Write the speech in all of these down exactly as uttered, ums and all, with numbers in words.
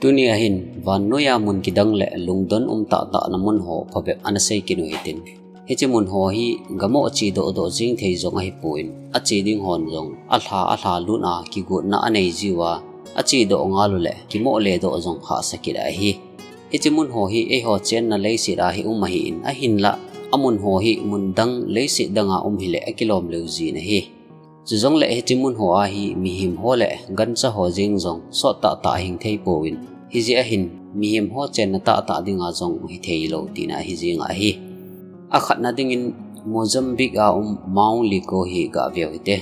Tuni ahin vannoiya mun kidang le lungdon um tahtah na mun ho phabep ana sei kit u hitin. Hiche mun ho hi gam a che doh doh jing thei jong ahipon, ache ding hon jong alha alha lut a kigotna anei jiuva, ache doh ngal u le kimoh le doh jong hahsa kit ahi. Hiche mun ho hi eiho chenna leiset a hi um ahin, ahinlah amun ho hi mun dang leiset dang a um hile akilom leu jin ahi. Chujongle hiche mun ho a hi mihem ho le gancha ho jeng jong sot tahtah hing thei pouvin, hijeh ahin mihem ho chenna tahtah dinga jong hithei lou tina ahi jing ahi. Akhatna dingin Mozambique a um Mount Liko hi gaveu hite.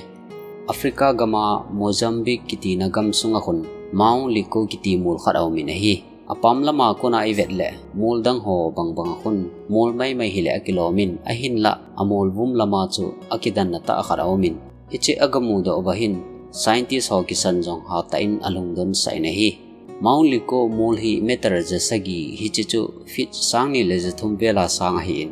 Africa gam a Mozambique kitina gam sunga khun Mount Liko kiti mol khat aumin ahi. Apam lama kona ivet le mol dang ho bang bang a khun mol maimai hile akilomin, ahinlah amol vum lama chu akidanna tah khat aumin, hiche agamu doh uva hin scientist ho kisan jong hatah in alungdon sah in ahi. Mount Liko mol hi meter ja sagi, hiche chu feet sang ni le ja thum vel a sang ahin,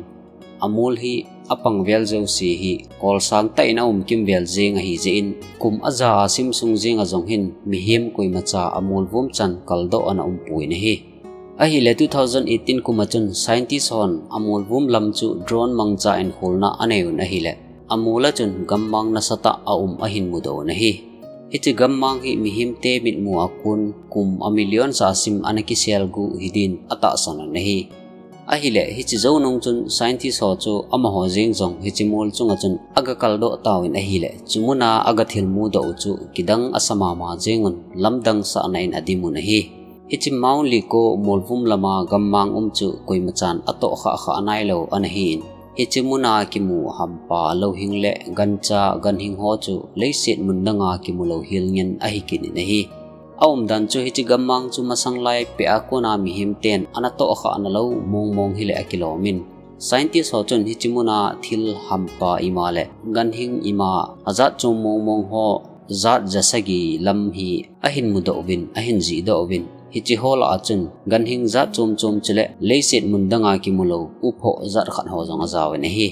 amol hi apang vel jouse hi kol sang tah in aum kimvel jeng ahi jeh in, kum aja a sim sung jeng a jong hin mihem koimacha amol vum chan kaldoh ana um pon ahi. Ahile two thousand eighteen kum a chun scientist hon amol vum lam chu drone mangcha in kholna anei un ahile, amol a chun gammang nasatah aum ahin mudoh un ahi. Hiche gammang hi mihemte mitmu a kon kum a million sa sim ana kisel gu hidin atahsan un ahi. Ahile hiche jou nung chun scientist ho chu amaho jeng jong hiche mol chunga chun aga kaldoh tauvin ahile, chumun a aga thilmu doh u chu kidang asa mama jeng un, lamdang sahna in adim un ahi. Hiche Mount Liko mol vum lama gammang um chu koimachan atoh khah khah nailou ana hin, hiche mun a kimu hampa, louhing le gancha, ganhing ho chu leiset mun dang a kimu lou hel ngen ahi kit in ahi. Aumdan chu hiche gammang chu masang lai peh a kona mihem ten ana toh khah nalou mong mong hile akilomin, scientist ho chun hiche mun a thil hampa ima le ganhing ima ajat chom mong mong ho jat ja sagi lam hi ahin mudoh uvin, ahin jihdoh uvin, hiche ho lah a chun ganhing jat chom chom chule leiset mun dang a kimu lou uphoh jat khat ho jong ajaovin ahi.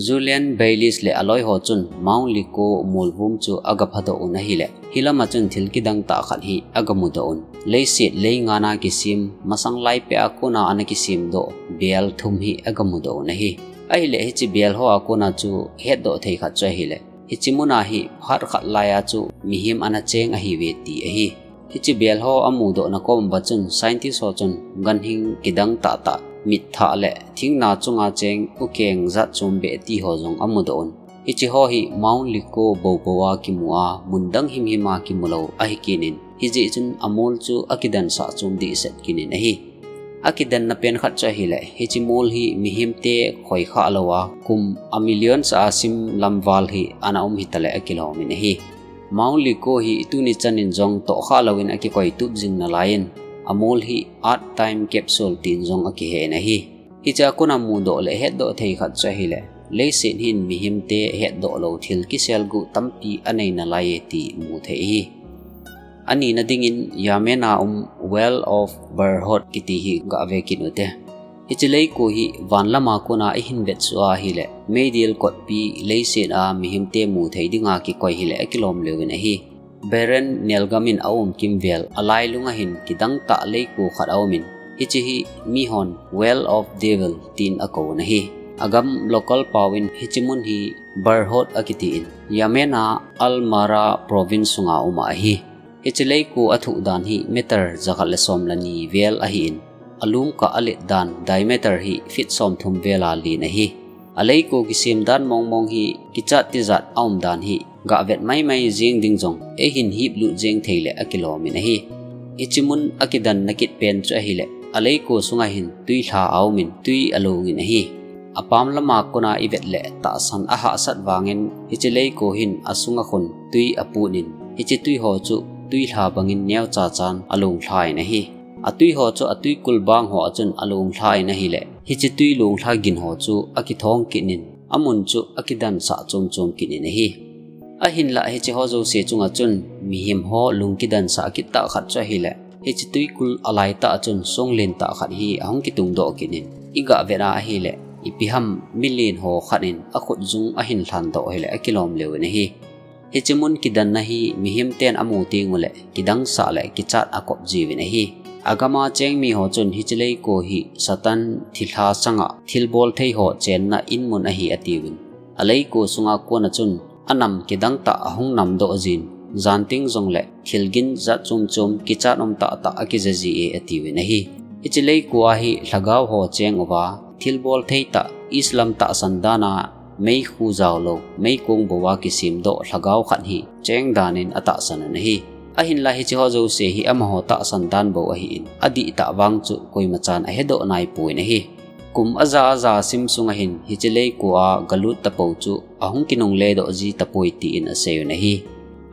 Julian Bayliss le aloi ho chun Mount Liko mol vum chu aga phadoh un ahile, hilam a chun thil kidang tah khat hi aga mudoh un. Leiset lei ngan a kisem, masang lai peh a kona ana kisem doh bel thum hi aga mudoh un ahi. Ahile hiche bel ho a kona chu hetdoh thei khat chu ahile, hiche mun a hi phat khat lai a chu mihem ana cheng ahiuve ti ahi. Hiche bel ho amudoh na kom uva chun scientist ho chun ganhing kidang tahtah, mitthah le thingna chunga cheng ukeng jat chom beh ti ho jong amudoh un. Hiche ho hi Mount Liko bou bou a kimu a, mun dang himhim a kimu lou ahi kit in, hijeh chun amol chu akidansah chom dehset kit in ahi. Akidanna pen khat chu ahile, hiche mol hi mihemte khoi khah lou a, kum a million sa a sim lam val hi ana um hitale akilom in ahi. Mount Liko hi tuni chan in jong toh khah lou in akikoi tup jing nalai in, amol hi Earth Time Capsule tin jong akihen ahi. Hiche a kona mudoh le hetdoh thei khat chu ahile, leiset hin mihemte hetdoh lou thil kisel gu tampi anei nalai e ti mu thei ahi. Anina dingin Yemen a um Well of Berhot kiti hi gave kit ute. Hiche leiko hi van lama kona ihin vetsuh a ahile, meidil kotpi leiset a mihemte mu thei dinga kikoi hile akilom leu in ahi. Bahrain nelgam in aum kimvel, alailung a hin kidang tah leiko khat aumin, hiche hi mihon Well of Devil tin akou un ahi. Agam local pao in hiche mun hi Berhot akiti in, Yemen a Al Mara province sunga um ahi. Hiche leiko athuh dan hi meter jakhat le som le ni vel ahin, alum kah alet dan diameter hi feet som thum vel a len ahi. Aleiko kisem dan mong mong hi kichat tijat aum dan hi gah vet mai mai jeng ding jong eihin hip lut jeng thei le akilom in ahi. Hiche mun akidanna kit pen chu ahile, aleiko sunga hin tuilha aumin tui alung in ahi. Apam lama kona ivet le tahsan ahahsat vangin hiche leiko hin asunga khun tui aput in, hiche tui ho chu tuilha bangin neocha chan alunglha in ahi. Atui ho chu atuikul bang ho a chun alunglha in ahile, hiche tui lunglha gin ho chu akithong kit in, amun chu akidansah chom chom kit in ahi. Ahinlah hiche ho jouse chunga chun mihem ho lung kidansah kit tah khat chu ahile, hiche tuikul alai tah a chun songlen tah khat hi ahung kitung doh kit in, igah vet a ahile, ipi ham milen ho khat in akhut jung ahin lhan doh hile akilom leu in ahi. Hiche mun kidanna hi mihem ten amu teng ule kidangsah le kichat akop jiuvin ahi. Agama cheng mi ho chun hiche leiko hi Satan thilha sanga thilbol thei ho chenna inmun ahi atiuvin, aleiko sunga kona chun anam kidang tah ahung namdoh jin, janting jongle thilgin jat chom chom kichat um tah tah akija ji e atiuvin ahi. Hiche leiko a hi lhagao ho cheng uva thilbol thei tah Islam tahsan dana meikhu jaolou, meikong bou a kisemdoh lhagao khat hi cheng danin atahsan un ahi. Ahinla hiche ho jouse hi amaho tahsan dan bou ahin, adihtah vang chu koimachan ahedoh naipon ahi. Kum aja aja sim sunga hin hiche leiko a galut tapou chu ahung kinungle doh ji tapoi tin asei un ahi.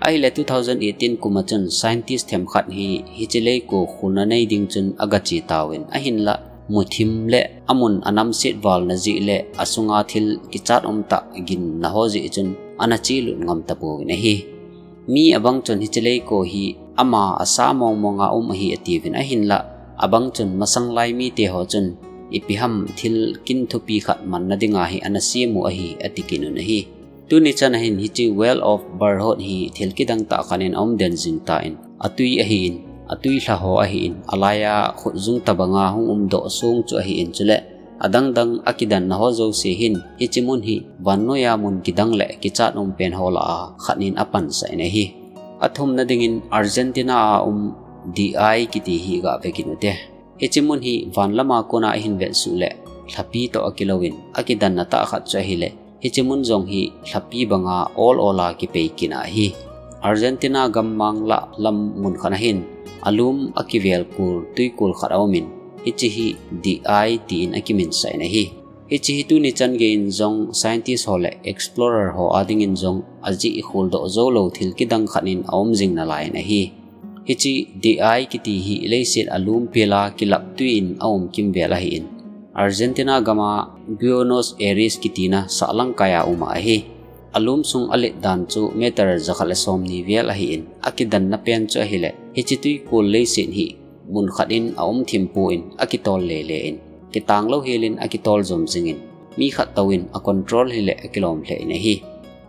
Ahile two thousand eighteen kum a chun scientist themkhat hi hiche leiko khulna nei ding chun agache tauvin, ahinla muthim le amun anamset valna jeh le asunga thil kichat um tah ginna ho jeh chun ana chelut ngam tapouvin ahi. Mi abang chun hiche leiko hi ama asa mong monga um ahi atiuvin, ahinla abang chun masanglai mite ho chun ipi ham thil kin thupi khat manna dinga hi ana sem u ahi ati kit un ahi. Tuni chana hin hiche Whale of Barhot hi thil kidang tah khat in aum den jing tan, atui ahin, atui lha ho ahin, alaiya khutjung tabanga hung umdoh song chu ahin, chule adang dang akidanna ho jouse hin hiche mun hi vannoiya mun kidang le kichat um pen ho lah a khat in apansah in ahi. Athumna dingin Argentina a um The Eye kiti hi gave kit ute. Hiche mun hi van lama kona ihin vet suh le lhapi toh akilouvin, akidanna tah khat chu ahile hiche mun jong hi lhapi banga ol ol a kipei kit in ahi. Argentina gammang lah lam mun khat ahin, alum akivel kul tuikul khat aumin, hiche hi The Eye tin akiminsah in ahi. Hiche hi tuni chan geiyin jong scientist ho le explorer ho adingin jong ajeh kholdoh joulou thil kidang khat in aum jing nalaiyin ahi. Hiche The Eye kiti hi leiset alum pela kilap tui in aum kimvel ahin, Argentina gama Buenos Aires kitina sahlangkai a um ahi. Alum sung alet dan chu meter jakhat le somni vel ahin, akidanna pen chu ahile hiche tuikol leiset hi mun khat in aum thim pon akitol lele in, kitang louhel in akitol jom jingin, mi khat touvin acontrol hile akilom lheh in ahi.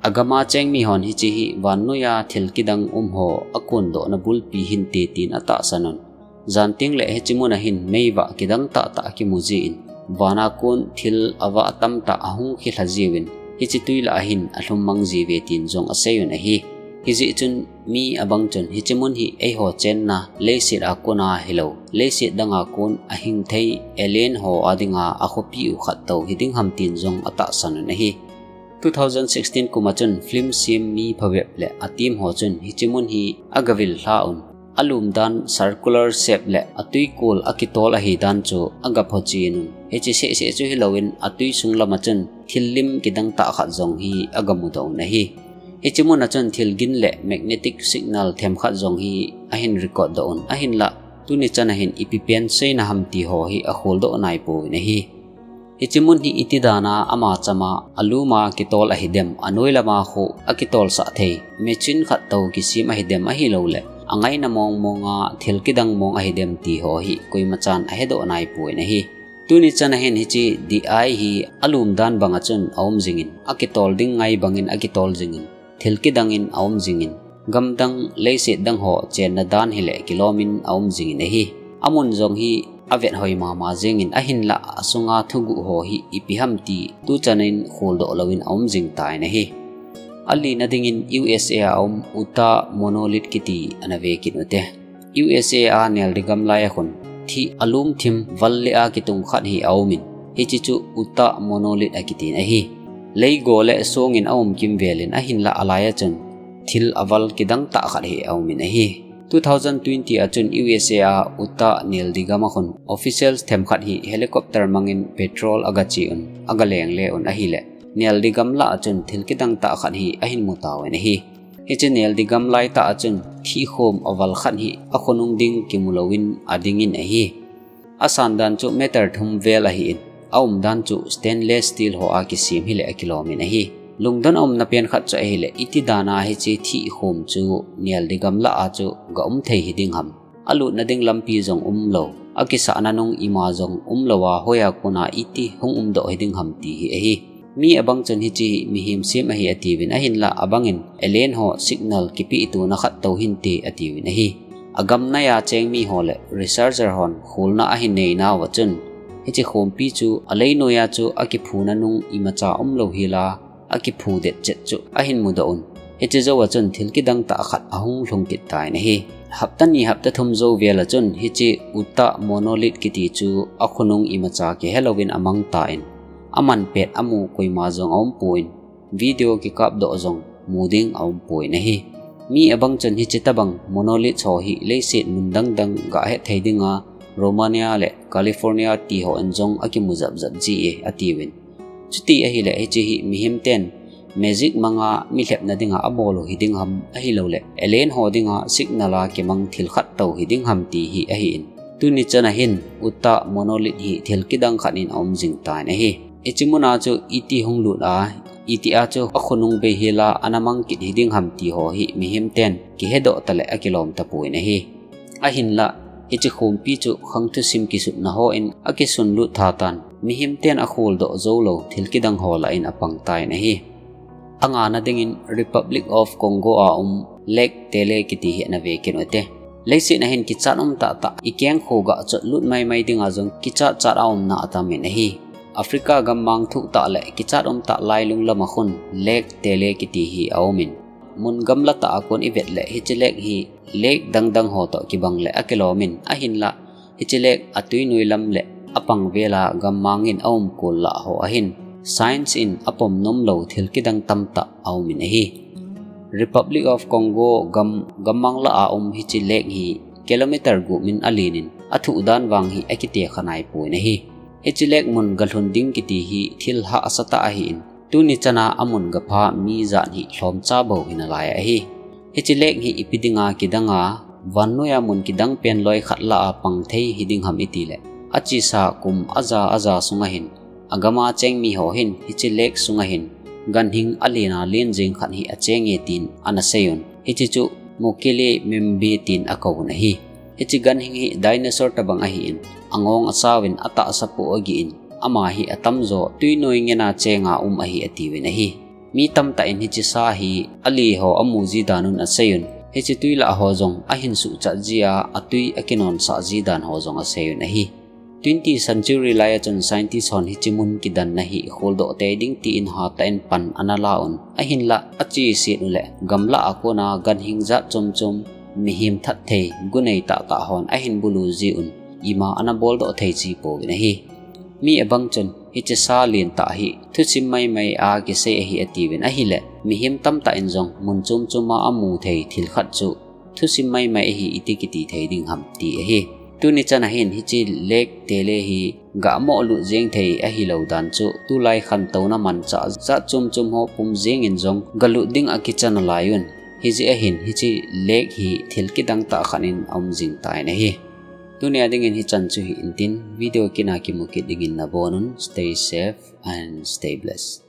Agama cheng mihon hiche hi vannoiya thil kidang um ho akondohna bulpi hinte tin atahsan un, janting le hiche mun a hin meivah kidang tah tah akimu jin, vana kon thil avah tamtah ahung kilha jiuvin, hiche tui lah a hin alhum mang jiuve tin jong asei un ahi. Hijeh chun mi abang chun hiche mun hi eiho chenna leiset a kona hilou, leiset danga kon ahing thei alien ho adinga akhopi u khat tou hiding ham tin jong atahsan un ahi. Two thousand sixteen kum a chun film sem mi phabep le ateam ho chun hiche mun hi agavil lha un, alum dan circular shape le atuikol akitol ahi dan chu agaphochen un, hiche seh seh chu hilouvin atui sung lama chun thil lim kidang tah khat jong hi agamudoh un ahi. Hiche mun a chun thil gin le magnetic signal themkhat jong hi ahin record doh un, ahinlah tuni chan a hin ipi pen seina ham ti ho hi akholdoh naipouvin ahi. Hiche mun hi iti dana ama chama alum a kitol ahidem, anoi lama khu akitolsah thei machine khat tou kisem ahidem, ahilouleh angaina mong monga thil kidang mong ahidem ti ho hi koimachan ahedoh naipouvin ahi. Tuni chan a hin hiche The Eye hi alum dan banga chun aum jingin, akitol ding ngai bangin akitol jingin, thil kidangin aum jingin, gamdang leiset dang ho chenna dan hile kilomin aum jingin ahi. Amun jong hi avet hoi mama jengin, ahinlah asunga thuguh ho hi ipi ham ti tuchan in kholdoh louvin aum jing tan ahi. Alina dingin U S A a um Utah Monolith kiti ana ve kit ute. U S A a neldi gamlai a khun thih alum thim val le a kitung khat hi aumin, hiche chu Utah Monolith akitin ahi. Leigo le songin aum kimvelin, ahinlah alai a chun thil aval kidang tah khat hi aumin ahi. Two thousand twenty a chun U S A a Utah neldi gam a khun officials themkhat hi helicopter mangin patrol agache un, agaleng le un ahile, neldi gamlah a chun thil kidang tah khat hi ahin mu tauvin ahi. Hiche neldi gamlai tah a chun thih khom aval khat hi akhonung ding kimu louvin adingin ahi. Asan dan chu meter thum vel ahin, aum dan chu stainless steel ho a kisem hile akilomin ahi. Lungdon aumna pen khat chu ahile, iti dana hiche thih khom chu neldi gamlah a chu ga um thei hiding ham. Alutna ding lampi jong umlou, akisahna nung ima jong umlou a, hoiya kona iti hung umdoh hiding ham ti hi ahi. Mi abang chun hiche hi mihem sem ahi atiuvin, ahinlah abangin alien ho signal kipeh tona khat tou hinte atiuvin ahi. Agam nai a cheng mi ho le researcher hon kholna ahin nei nauva chun, hiche khompi chu alei noiya chu akiphuna nung imacha umlou hila, akiphu det chet chu ahin mudoh un. Hiche jouva chun thil kidang tah khat ahung lhung kit tan ahi. Hapta ni hapta thum jou vel a chun hiche Utah monolith kiti chu akhonung imacha kihelouvin amang tan, aman pet amu koima jong aumpon, video kikapdoh jong mu ding aumpon ahi. Mi abang chun hiche tabang monolith ho hi leiset mun dang dang gah hethei dinga Romania le California ti hon jong akimu japjap ji e atiuvin. Chuti ahile hiche hi mihem ten magic manga mi lhepna dinga abol u hiding ham ahilouleh alien ho dinga signal a kimang thil khat tou hiding ham ti hi ahin. Tuni chana hin Utah monolith hi thil kidang khat in aum jing tan ahi. Hiche muna chu iti hung lut a, itia chu akhonung bei hila ana mang kit hiding ham ti ho hi mihem ten kihedoh tale akilom tapon ahi. Ahinlah, hiche khompi chu khang thusim kisutna hon akisunlut tha tan, mihem ten akholdoh joulou thil kidang ho lah in apang tan ahi. Angana dingin Republic of Congo a um Lake Tele kiti hi ana ve kit ute. Leiset a hin kichat um tahtah, ikeng kho gah chotlut maimai dinga jong kichat chat a umna atamin ahi. Africa gammang thuh tah le kichat um tah lailung lama khun Lake Tele kiti hi aumin. Mun gamla tah a kon ivet le hiche lake hi lake dang dang ho toh kibang le akilomin ahinlah, hiche lake a tuinoi lam le apang vela gammang in aum kol lah ho ahin science in apom nomlou thil kidang tamtah aumin ahi. Republic of Congo gam, gammang lah a um hiche lake hi kilometer gup in alen in athuh dan vang hi akite kha naipon ahi. Hiche lake mun galhun ding kiti hi thil hahsa tah ahin, tuni chana amun gapha mi jan hi lhomcha bou hi nalai ahi. Hiche lake hi ipi dinga kidanga, vannoiya mun kidang pen loi khat lah a pang thei hiding ham itile, achesa kum aja aja sunga hin, agama cheng mi ho hin hiche lake sunga hin ganhing alen alen jeng khat hi acheng e tin ana seiyun. Hiche chu Mokele Mbembe tin akouvun ahi. Hiche ganhing hi dinosaur tabang ahin, angong asauvin atahsa po agihin, ama hi atamjo tuinoi ngena chenga um ahi atiuvin ahi. Mi tamtah in hiche sa hi ali ho amu ji danun aseiyun, hiche tuilah ho jong ahin suhchat jia, atui akinonsah ji dan ho jong aseiyun ahi. Twenty century laiya chun scientist hon hiche mun kidanna hi kholdoh tei ding tin hatah in pan ana laun. Ahinlah, acheset uleh gamlah a kona ganhing jat chom chom, mihem that thei, gunei tahtah hon ahin bulu jiun, ima ana boldoh thei ji pouvin ahi. Mi abang chun hiche sa lentah hi thusim maimai a kisei ahi atiuvin ahile, mihem tamtah in jong mun chom choma amu thei thil khat chu thusim maimai ahi iti kiti thei ding ham ti ahi. Tuni chana hin hiche Lake Tele hi gah moh lut jeng thei ahilou dan chu tulai khantouna manchah jat chom chom ho pum jengin jong galut ding akichan alaiyun. Hijeh ahin hiche lake hi thil kidang tah khat in aum jing tan ahi. Tunia dingin hichan chu hi intin, video kit a kimu kit dingin nabonun, stay safe and stay blessed.